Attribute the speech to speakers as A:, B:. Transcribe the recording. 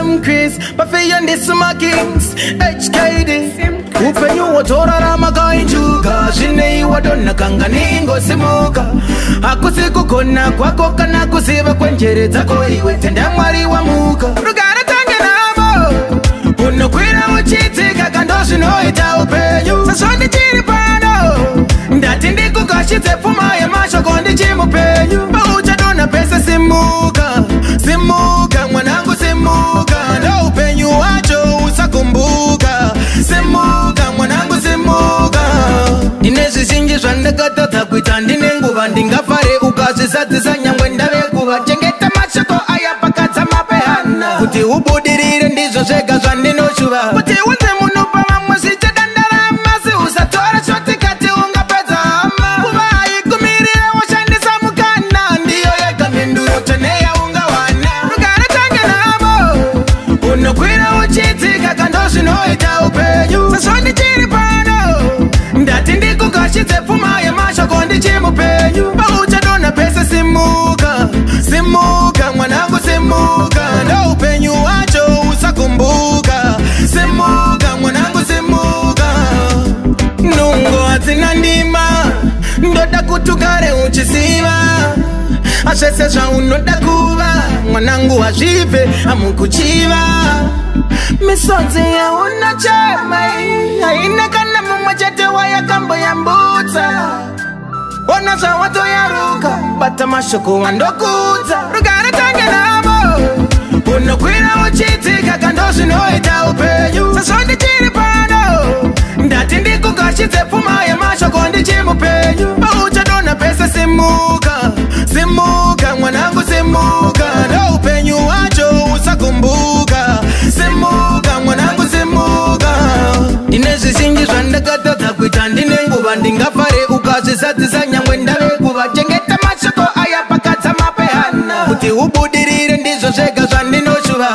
A: Sam Chris, Buffy and the Summer Kings, HKD. Upenyu watorarama kainjuka, zvinei wadonha kanga ningosimuka. Hakusi kugona kwako kana kuziva kwenjere dzako iwe, tenda Mwari wamuka. Rugare tange navo, unokwira uchidzika kando zvinoita upenyu. Sezvo ndichiri pano, ndati ndikugashidze pfuma yemashoko ndichimupenyu. Pauchadonha pese simuka, simuka mwanangu simuka, ndo upenyu wacho usakumbuka. Simuka mwanangu simuka. Ndine zvizhinji zvandakatadza kuita, ndine nguva ndingafare ukazvizadzisa nyangwe ndave kuva. Chengeta mashoko aya pakadzama pehana, kuti ubudirire ndizvo zvega zvandinoshuva. Kuti unze munhu pavamwe zvichadandarama, si usatora shotikati ungapedza hama. Kuva haikumirire woshandisa mukana, ndiyo yega mhinduro tsvene yaungawana. Rugare tange navo, unokwira uchidzika kando zvinoita upenyu. Sezvo ndichiri pano, ndati ndikugashidze pfuma yemashoko ndichimupenyu. Pauchadonha pese simuka, simuka mwanangu simuka, ndo upenyu wacho usakumbuka. Simuka mwanangu simuka. Nungo hadzina ndima, ndoda kuti ugare uchiziva zvese zvaunoda kuva mwanangu, hazvibve amukuchiva. Misodzi yaunachema haina kana mumwe chete wayakamboyambutsa. Ona zvawatoyaruka, bata mashoko wandokudza. Rugare tange navo, unokwira uchidzika kando zvinoita upenyu. Sezvo ndichiri pano, ndati ndikugashidze pfuma yemashoko ndichimupenyu. Pauchadonha pese simuka, simuka mwanangu simuka, ndo upenyu wacho usakumbuka. Simuka mwanangu simuka. Ndine zvizhinji zvandakatadza kuita, ndine nguva ndingafare ukazvizadzisa nyangwe ndave kuva. Chengeta mashoko aya pakadzama pehana, kuti ubudirire ndizvo zvega zvandinoshuva.